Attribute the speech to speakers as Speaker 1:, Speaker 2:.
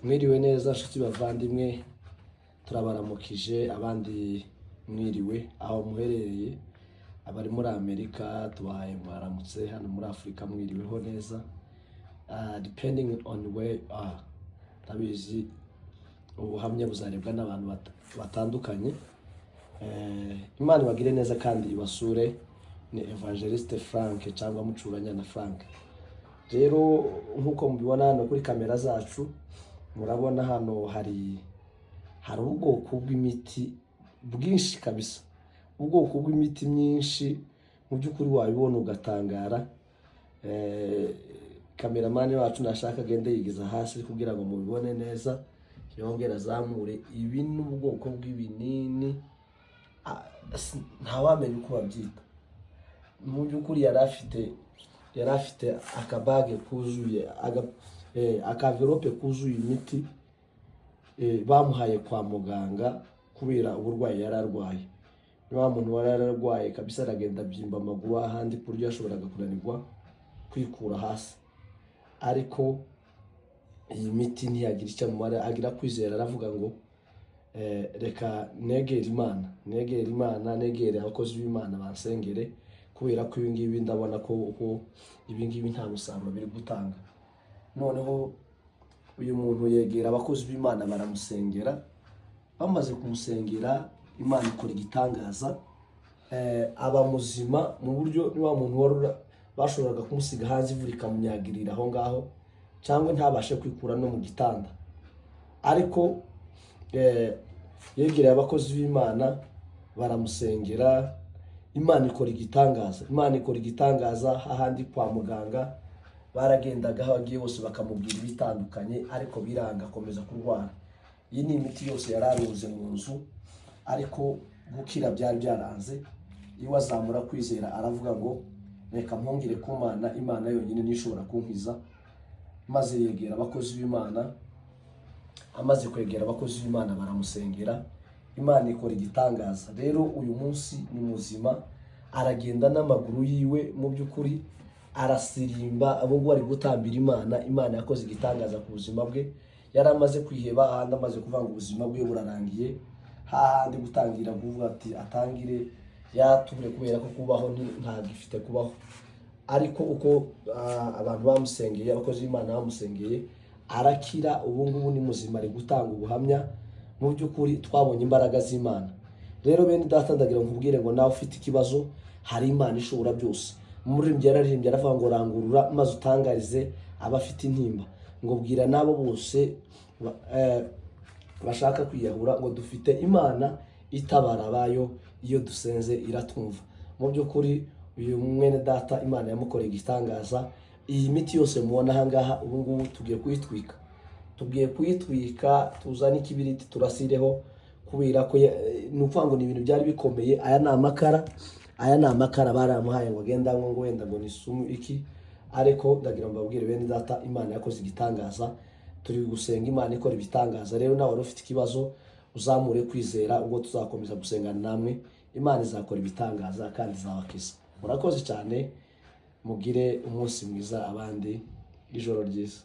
Speaker 1: Mwiriwe neza nshuti bavandimwe, turabaramukije, abandi mwiriwe aho muherereye. Abari muri Amerika tubahaye mwaramutse, hano muri Afurika mwiriweho neza, depending on where you are. Ndabizi ubuhamya buzarebwa n'abantu batandukanye. Imana ibagire neza kandi ibasure. Ni Evangeliste Frank cyangwa Mucuranya na Frank. Rero nk'uko mubibona hano kuri kamera zacu, murabona hano hari ubwoko bw'imiti bwinshi kabisa, ubwoko bw'imiti myinshi. Mu by'ukuri wabibona ugatangara. Cameraman wacu nashaka agende yigiza hasi kugira ngo mubibone neza, yongere azamure. Ibi ni ubwoko bw'ibinini, ntawamenya uko babyita. Mu by'ukuri yari afite akabage kuzuye, aka enveloppe kuzuye imiti bamuhaye kwa muganga kubera uburwayi yari arwaye. Ni wa muntu wari yararwaye kabisa, aragenda abyimba amaguru ahandi ku buryo yashoboraga kunanirwa kwikura hasi. Ariko iyi miti ntiyagira icyo amumara. Agira kwizera, aravuga ngo reka negere Imana, negere Imana, negere abakozi b'Imana bansengere, kubera ko ibi ngibi ndabona ko ibi ngibi nta musaruro biri gutanga. Noneho uyu muntu yegera abakozi b'Imana, baramusengera. Bamaze kumusengera, Imana ikora igitangaza, aba muzima mu buryo ni wa muntu wari bashoboraga kumusiga hanze, imvura ikamunyagirira aho ngaho, cyangwa ntabashe kwikura no mu gitanda. Ariko yegereye abakozi b'Imana, baramusengera, Imana ikora igitangaza. Imana ikora igitangaza hahandi kwa muganga baragendaga, aho agiye hose bakamubwira ibitandukanye, ariko biranga, akomeza kurwara. Iyi ni imiti yose yari aruze mu nzu, ariko gukira byari byaranze. Iwe azamura kwizera, aravuga ngo reka mpungire ku Mana, Imana yonyine niyo ishobora kunkiza. Maze yegera abakozi b'Imana. Amaze kwegera abakozi b'Imana, baramusengera, Imana ikora igitangaza. Rero uyu munsi ni muzima, aragenda n'amaguru yiwe. Mu by'ukuri arasirimba, abo ngubu ari gutambira Imana. Imana yakoze igitangaza ku buzima bwe. Yari amaze kwiheba, ahandi amaze kuvuga ngo ubuzima bwe burarangiye, hahandi gutangira kuvuga ati atangire yature, kubera ko kubaho ntagifite kubaho. Ariko uko abantu bamusengeye, abakozi b'Imana bamusengeye, arakira. Ubu ngubu ni muzima, ari gutanga ubuhamya. Mu by'ukuri twabonye imbaraga z'Imana. Rero bene data, ndagira ngo nkubwire ngo nawe ufite ikibazo, hari Imana ishobora byose. Umuririmbyi yararirimbye, aravuga ngo rangurura maze utangarize abafite intimba, ngo bwira n'abo bose bashaka kwiyahura ngo dufite Imana itabara abayo, iyo dusenze iratwumva. Mu by'ukuri uyu mwene data Imana yamukoreye igitangaza. Iyi miti yose mubona aha ngaha, ubu ngubu tugiye kuyitwika, tugiye kuyitwika, tuzane ikibiriti turasireho, kubera ko ni ukuvuga ngo ni ibintu byari bikomeye. Aya ni amakara, aya ni amakara baramuhaye ngo agende anywe, ngo wenda ngo ni isumu iki. Ariko ndagira ngo mbabwire bene data, Imana yakoze igitangaza. Turi gusenga Imana ikora ibitangaza. Rero nawe wari ufite ikibazo, uzamure kwizera. Ubwo tuzakomeza gusengana namwe, Imana izakora ibitangaza kandi izabakiza. Murakoze cyane, mugire umunsi mwiza, abandi ijoro ryiza.